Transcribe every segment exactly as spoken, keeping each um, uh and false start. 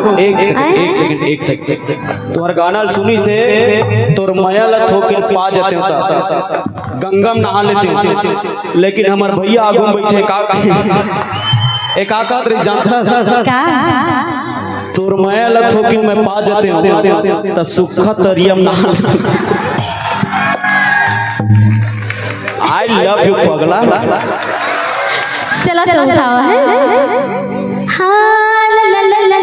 एक सेकंड, एक सेकंड, एक सेकंड। तुम्हार गाना ल सुनिस हे, तोर मया ल थोकिन पा जातेंव त गंगा म नहा लेतेंव, लेकिन हमर भैया आगू म बइठे का, ए, का कहत रहिस जानथस? का? तोर मया ल थोकिन मैं पा जातेंव त सुक्खा तरिया म नहा लेतेंव। I love you पगला। चला तो उठावा है। हाँ, ला, ला, ला।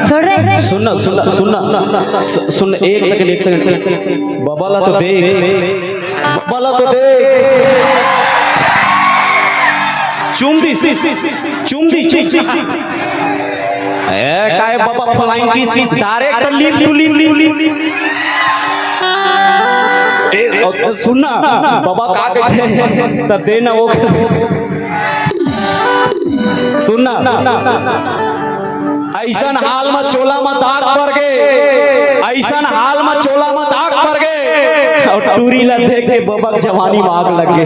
छोड़ रे। सुन ना, सुन ना, सुन ना। सु-, सुन, एक सेकंड, एक सेकंड। बबा ला तो देख, बबा ला तो देख। चूम दिस, चूम दिस, चूम दिस। ए, काय बबा flying kiss, direct lip to lip। ए, अउ सुन ना, बबा का कहिथे? त दे ना वो। सुन ना, अइसन हाल म चोला म दाग पर गे, अइसन हाल म चोला म दाग पर गे, अउ टूरी ला देख के बबा के जवानी म आग लग गे।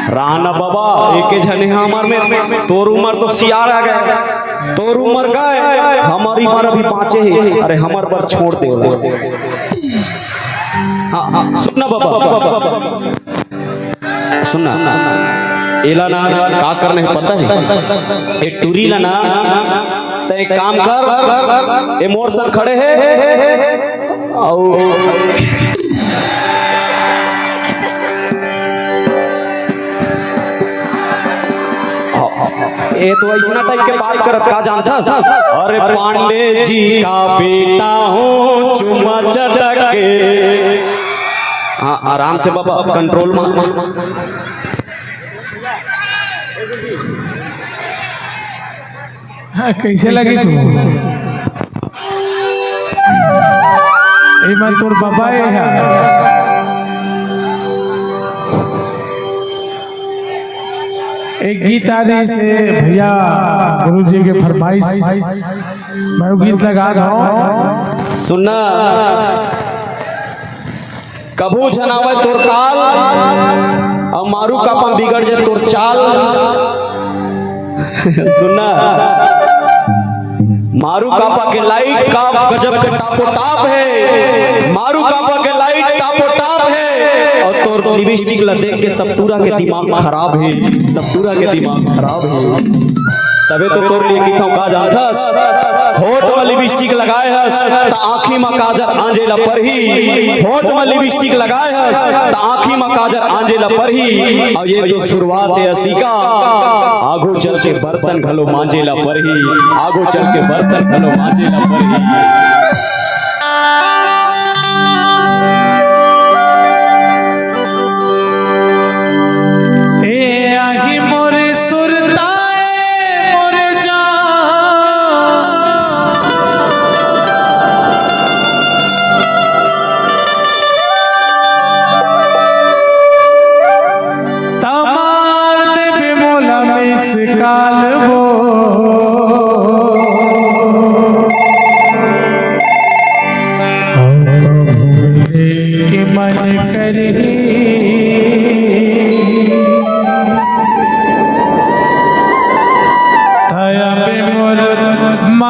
रहा ना बबा, एके झने हमर में, तोर उमर तो सियार आ गे, तोर उमर का हे, हमर उमर अभी बाँचे हे। अरे हमर बर छोड़ दे ओला। हाँ, हाँ, सुन ना बबा। सुन ना, एला ना का करना हे पता हे? ए टूरी ला ना, तैं एक काम कर, ए मोर संग खड़े हे, अउ ए तो अइसना type के बात करत का जानथस? अरे पांडे जी का बेटा हूँ, चुम्मा चटक के। हाँ, आराम से बबा, control में। हाँ, कइसे लगिस? एमा तोर बबा ए हा। एक गीत आ रहिस हे भैया, गुरुजी के फरमाइश, मैं वो गीत लगा रहा हूँ। सुनना। कभू झन आवय तोर काल, अउ मारू कापा म बिगड़ जाय तोर चाल। सुनना, मारू कापा के लाइट का गजब के टापो टाप हे, मारू कापा के लाइट टापो टाप हे, अउ तोर लिपस्टिक ला देख के सब टूरा के दिमाग खराब हे, सब टूरा के दिमाग खराब हे। तभे तो तोर लिए कहिथंव का जानथस, होठ म लिपस्टिक लगाए हस त आँखी म काजर आंजे ल परही, होठ म लिपस्टिक लगाए हस त आँखी म काजर आंजे ल परही। अउ ये तो शुरुआत हे असिका, आगू चल के बर्तन घलो मांजे ल परही, आगू चल के बर्तन घलो मांजे ल परही। ए आही मोर सुरताए मोर जान, तमार देबे मोला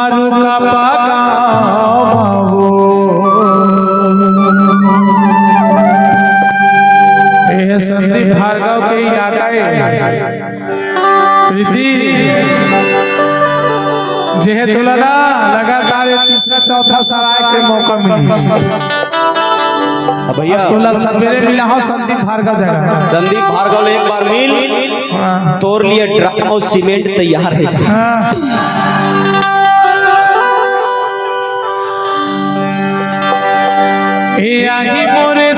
रुका पागावो। ये संदीप भार्गव के इलाका है। प्रीति, जेहे तोला ना लगातार ये तीसरा चौथा साल आए के मौका मिली। अब भैया, तोला सवेरे मिला हो संदीप भार्गव जगह। संदीप भार्गव ले एक बार मिल, हाँ। तोर लिए ड्रम और सीमेंट तैयार है। हाँ। ए आही मोरे